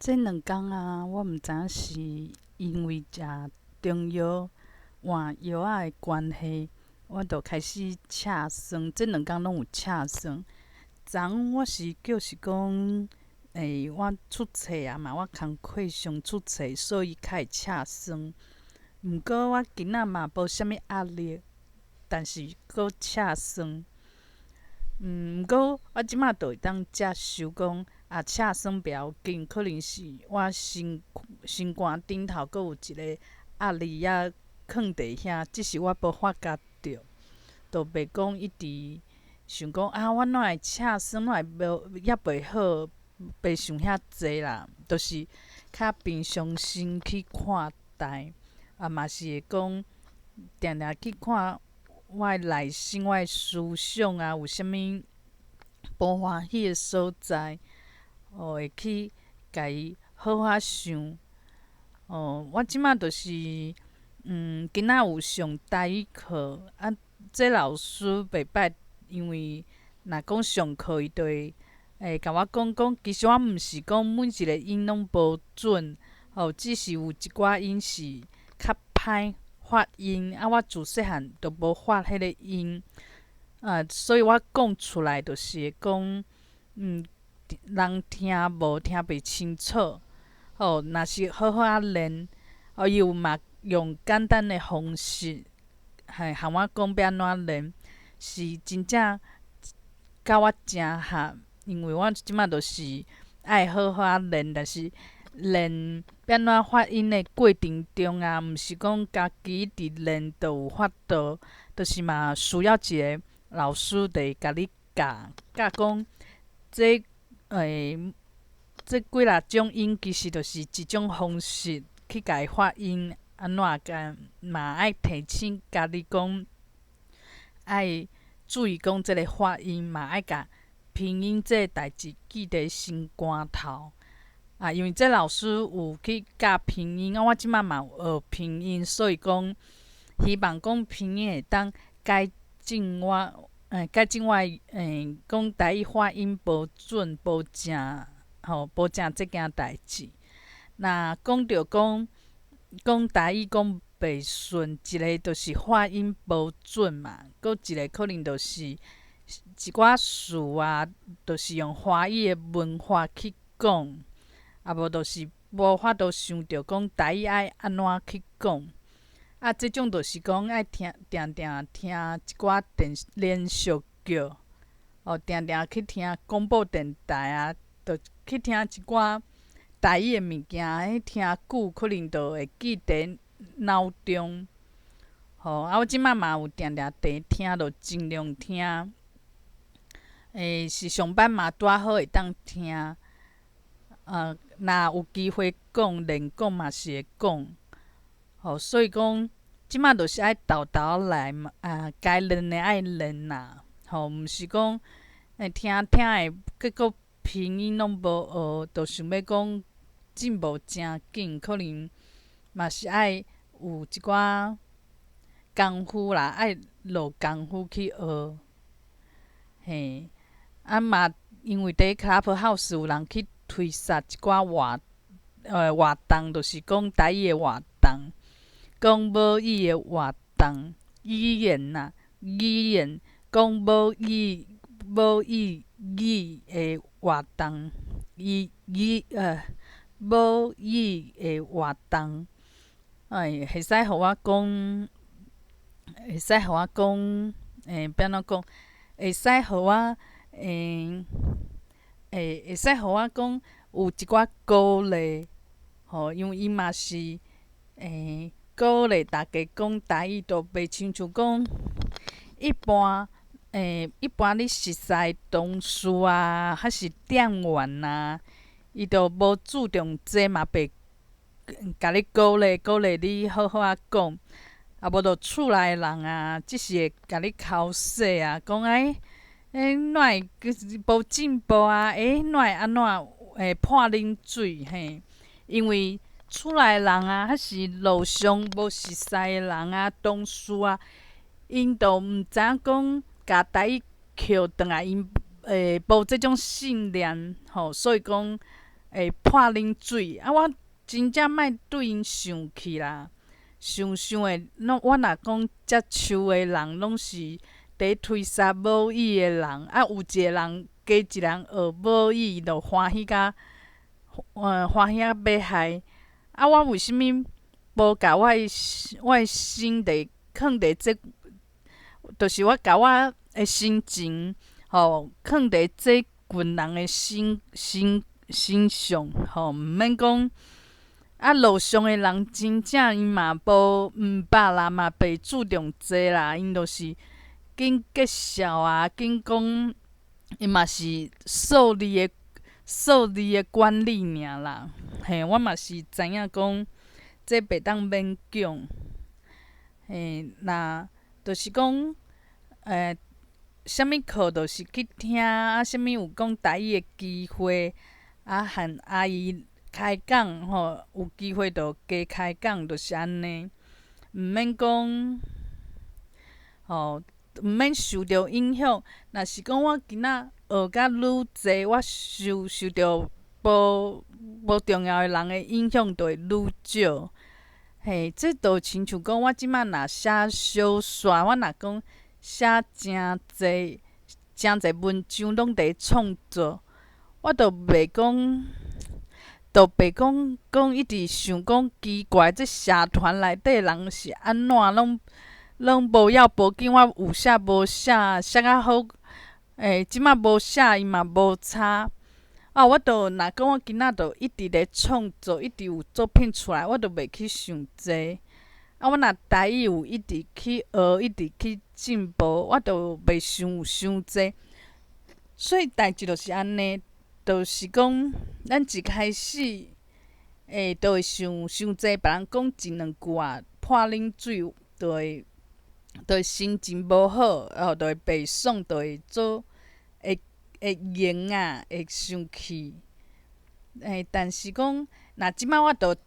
這兩工啊，我毋知影是因為食中藥換藥仔的關係，我就開始赤酸。這兩工攏有赤酸。昨昏我是叫是講，我出冊啊嘛，我工課上出冊，所以較會赤酸。毋過我今仔嘛無啥物壓力，但是閣赤酸。毋過我這馬就會當接受講，啊，赤酸袂要緊，可能是我心心肝頂頭閣有一个壓力仔囥佇遐，只是我無發覺著，就袂講一直想講啊，我哪會赤酸，哪會無猶袂好，袂想遐濟啦，就是較平常心去看待，啊嘛是會講定定去看我的內心、我的思想啊，有啥物無歡喜的所在，哦，會去共伊好好想。哦，我這馬就是，今仔有上台語課，啊，這老師袂歹，因為若講上課，伊就會共我講講，其實我毋是講每一个音攏無準，吼，只是有一寡音是較歹發音，啊，我自細漢就無發彼个音，啊，所以我講出來就是會講，人聽無聽袂清楚，吼，若是好好仔練，哦，伊有嘛用簡單的方式，嘿，予我講欲按怎練，是真正佮我誠合，因為我這馬就是愛好好仔練，但是練欲按怎發音的過程中啊，毋是講家己一直練就有法度，就是嘛需要一个老師佇共你教，教講這這幾若種音其實就是一種方式去共伊發音，按怎共嘛愛提醒家己講，愛注意講這个發音，嘛愛共拼音這个代誌記佇心肝頭。啊，因為這老師有去教拼音，啊，我這馬嘛有學拼音，所以講希望講拼音會當改進我，改進我的講台語發音無準、無正，吼，無正這件代誌。若講著講講台語講袂順，一个就是發音無準嘛，閣一个可能就是一寡詞啊，就是用華語的文法去講，啊無就是無法度想著講台語愛按怎去講。啊，這種就是講愛聽，定定聽一寡電連續劇，哦，定定去聽廣播電台啊，就去聽一寡台語的物件，彼聽久可能就會記佇腦中。吼，啊，我這馬嘛有定定佇聽，就盡量聽。是上班嘛拄仔好會當聽。若有機會講練講嘛是會講。吼，所以講，這馬就是愛沓沓來嘛，啊，該練的愛練啦，吼，毋是講聽聽的，結果拼音攏無學，就想欲講進步誠緊，可能嘛是愛有一寡工夫啦，愛落工夫去學。嘿，啊嘛，因為佇 Clubhouse 有人去推捒一寡活動，就是講台語的活動。講母語的活動，語言啦，語言講母語語的活動，語語母語的活動，會使予我講，會使予我講，欲按怎講？會使予我，會使予我講有一寡鼓勵，吼，因為伊嘛是鼓勵大家講台語，都袂親像講一般你熟似同事啊，還是店員啊，伊都無注重這嘛，袂共你鼓勵鼓勵你好好仔講，啊無就厝內的人啊，只是會共你剾洗啊，講哪會無進步啊？哪會按怎會潑冷水嘿？因為厝內人啊，還是路上無熟似的人啊，同事啊，𪜶都毋知影講共台語抾轉來，𪜶無這種訓練吼，所以講會潑冷水，啊，我真正莫對𪜶生氣啦，想想的，攏我若講接受的人，攏是佇推捒母語的人，啊，有一个人加一个人學母語，伊就歡喜甲，歡喜甲欲害。啊，我為啥物無共我的心佇囥佇這，就是我共我的心情，吼，囥佇這群人的身上，吼，毋免講。啊，路上的人真正𪜶嘛無毋捌啦，嘛袂注重這啦，𪜶就是緊介紹啊，緊講，伊嘛是數字的管理爾啦。嘿，我嘛是知影講，這袂當勉強。嘿，若就是講，啥物課就是去聽，啊，啥物有講台語的機會，啊，和阿姨開講吼，有機會就加開講，就是按呢，毋免講，吼，毋免受著影響。若是講我今仔學甲愈濟，我受著無重要的人的影響就會愈少。嘿，這就親像講，我這擺若寫小說，我若講寫誠濟誠濟文章，攏佇創作，我就袂講。就袂講講一直想講奇怪，這社團內底人是按怎，攏無要無緊，我有寫無寫，寫較好，這擺無寫伊嘛無差。啊，我就若講我今仔就一直咧創作，一直有作品出來，我就袂去想這。啊，我若台語有一直去學，一直去進步，我就袂想有傷濟。所以代誌就是按呢。就是講，咱一開始會就會想傷濟，別人講一兩句啊，潑冷水，就會心情無好，哦，就會袂爽，就會做會硬啊，會生氣。但是講，若這擺我就逐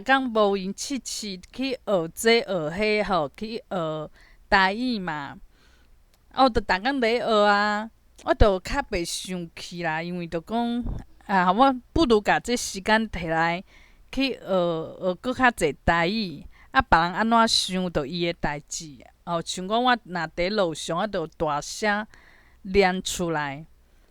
工無閒試試去學這學彼吼，去學台語嘛，啊，我就逐工咧學啊。我就較袂生氣啦，因為就講啊，我不如共這時間提來去學學閣較濟台語，啊，別人按怎想就伊的代誌。哦，像講我若佇路上，我就大聲念出來，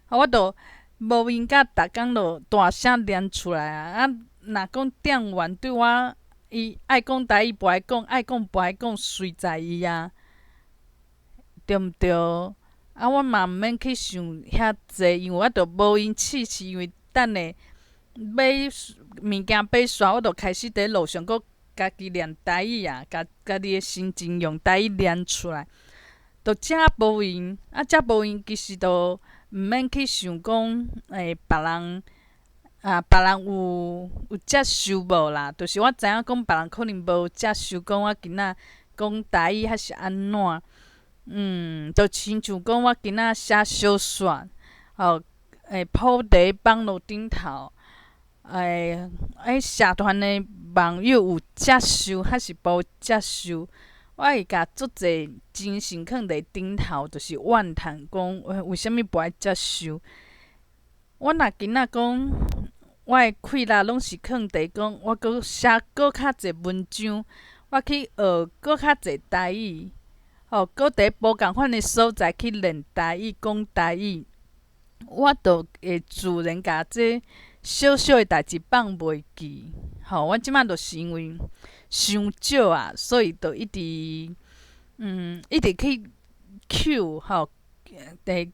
啊，我就無閒甲逐工就大聲念出來啊。啊，若講店員對我，伊愛講台語無愛講，愛講無愛講，隨在伊啊，對毋對？啊，我嘛毋免去想遐濟，因為我就無閒試試，因為等下買物件買煞，我就開始佇路上閣家己念台語啊，共家己的心情用台語念出來，就遮無閒。啊，遮無閒其實就毋免去想講，別人啊，別人有接受無啦？就是我知影講別人可能無接受，講我今仔講台語還是按怎？就親像講我今仔寫小說，哦，鋪佇網路頂頭，社團的網友有接受還是無接受？我會共足濟精神囥佇頂頭，就是怨嘆講為啥物無愛接受？我若今仔講，我的氣力攏是囥佇講，我閣寫閣較濟文章，我去學閣較濟台語。吼，閣佇無仝款的所在去練台語、講台語，我就會自然共這小小的代誌放袂記。吼，我這擺就是因為傷少啊，所以就一直去搝吼，佇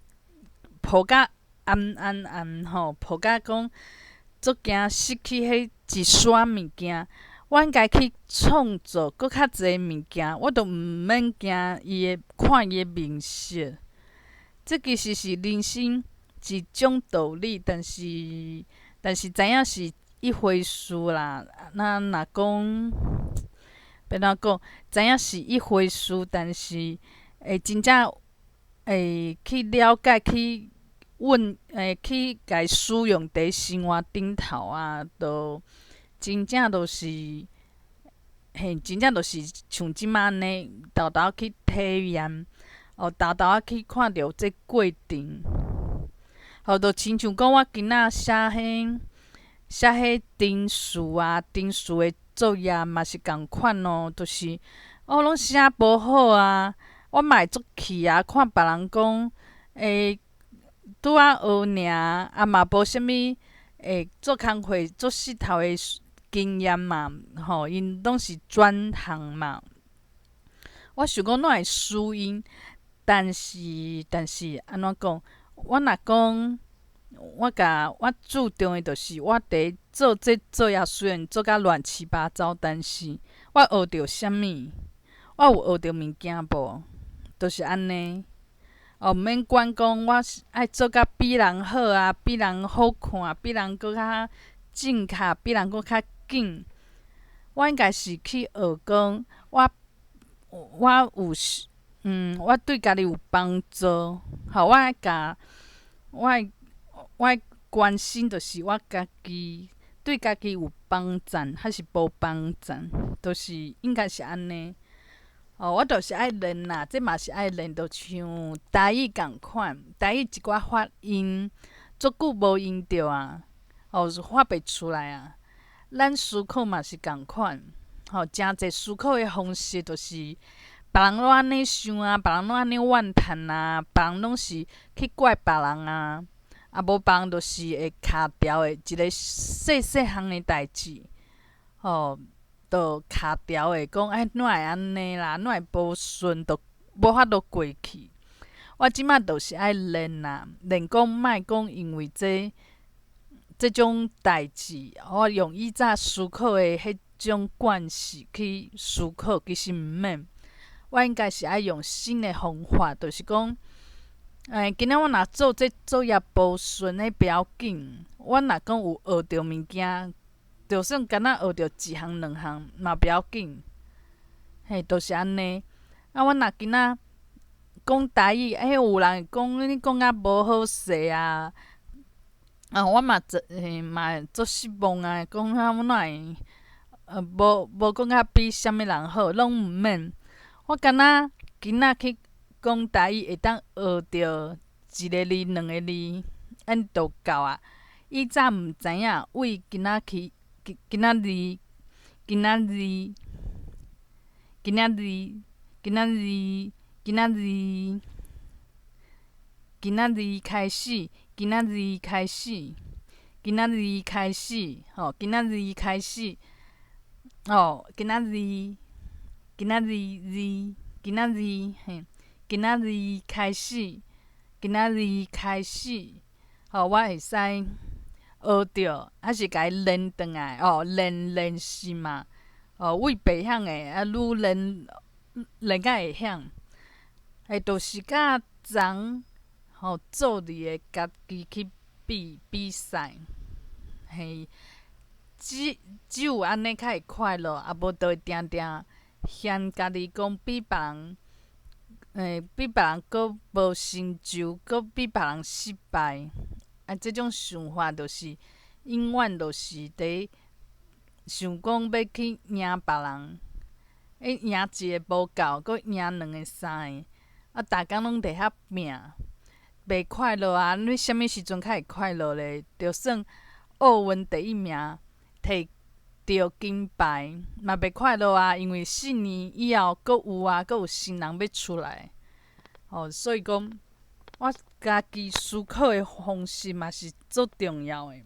抱甲暗暗暗吼，抱甲講足驚失去彼一撮物件。我應該去創造閣較濟物件，我都毋免驚伊會看伊的面色。這其實是人生一種道理，但是知影是一回事啦。那若講，欲按怎講？知影是一回事，但是會真正會去了解、去問、會去共使用佇生活頂頭啊，都真正就是，嘿，真正就是像這擺按呢，沓沓去體驗，哦，沓沓去看著這過程，吼，就親像講我今仔寫彼寫彼程序啊，程序的作業嘛是仝款哦，就是我攏寫無好啊，我嘛會足氣啊，看別人講，拄仔學爾，啊嘛無啥物做工課做穡頭的經驗嘛，吼，𪜶攏是專項嘛。我想講哪會輸𪜶，但是按怎講？我若講，我共我注重的就是我佇做這作業，雖然做甲亂七八糟，但是我學著啥物？我有學著物件無？就是按呢。哦，毋免管講我是愛做甲比人好啊，比人好看，比人閣較正確，比人閣較緊。我應該是去學講，我有我對家己有幫助，吼，我愛共我愛我愛關心，就是我家己對家己有幫助，還是無幫助，就是應該是按呢。哦，我就是愛練啦，這嘛是愛練，就像台語仝款，台語一寡發音足久無用著啊，哦，發袂出來啊。咱思考嘛是仝款，吼，誠濟思考的方式就是別人攏按呢想啊，別人攏按呢怨嘆啊，別人攏是去怪別人啊，啊無別人就是會卡牢的一個細細項的代誌，吼，就卡牢的講，哎，哪會按呢啦？哪會無順，就無法度過去。我這馬就是愛練啦，練講莫講，因為這種代誌，我用以早思考的彼種慣勢去思考，其實毋免。我應該是愛用新的方法，就是講，今仔我若做這作業無順，彼不要緊。我若講有學著物件，就算敢若學著一項兩項嘛不要緊。嘿，就是按呢。啊，我若今仔講台語，欸，有人會講你講甲無好勢啊。啊，我嘛做嘛足失望啊！講啊，我哪會無講甲比啥物人好，攏毋免。我敢若今仔去講台語，會當學著一個字、兩個字，按就夠啊。以早毋知影，為今仔去今仔日，今仔日，今仔日，今仔日，今仔日，今仔日開始，今仔日開始，今仔日開始，吼，今仔日開始，哦，今仔日，今仔日日，今仔日，嘿，今仔日開始，今仔日開始，吼，我會使學著，還是共伊練轉來，哦，練練習嘛，哦，為袂曉的，啊，愈練練較會曉，會就是佮昨吼做字的家己去比比賽，嘿，只有按呢較會快樂，啊無就會定定嫌家己講比別人，比別人閣無成就，閣比別人失敗，啊，這種想法就是永遠就是佇想講欲去贏別人，贏一个無夠，閣贏兩个三个，啊，逐工攏佇遐拼，袂快樂啊！你啥物時陣較會快樂咧？就算奧運第一名，摕著金牌嘛袂快樂啊！因為4年以後閣有啊，閣有新人欲出來，吼，所以講我家己思考的方式嘛是足重要的。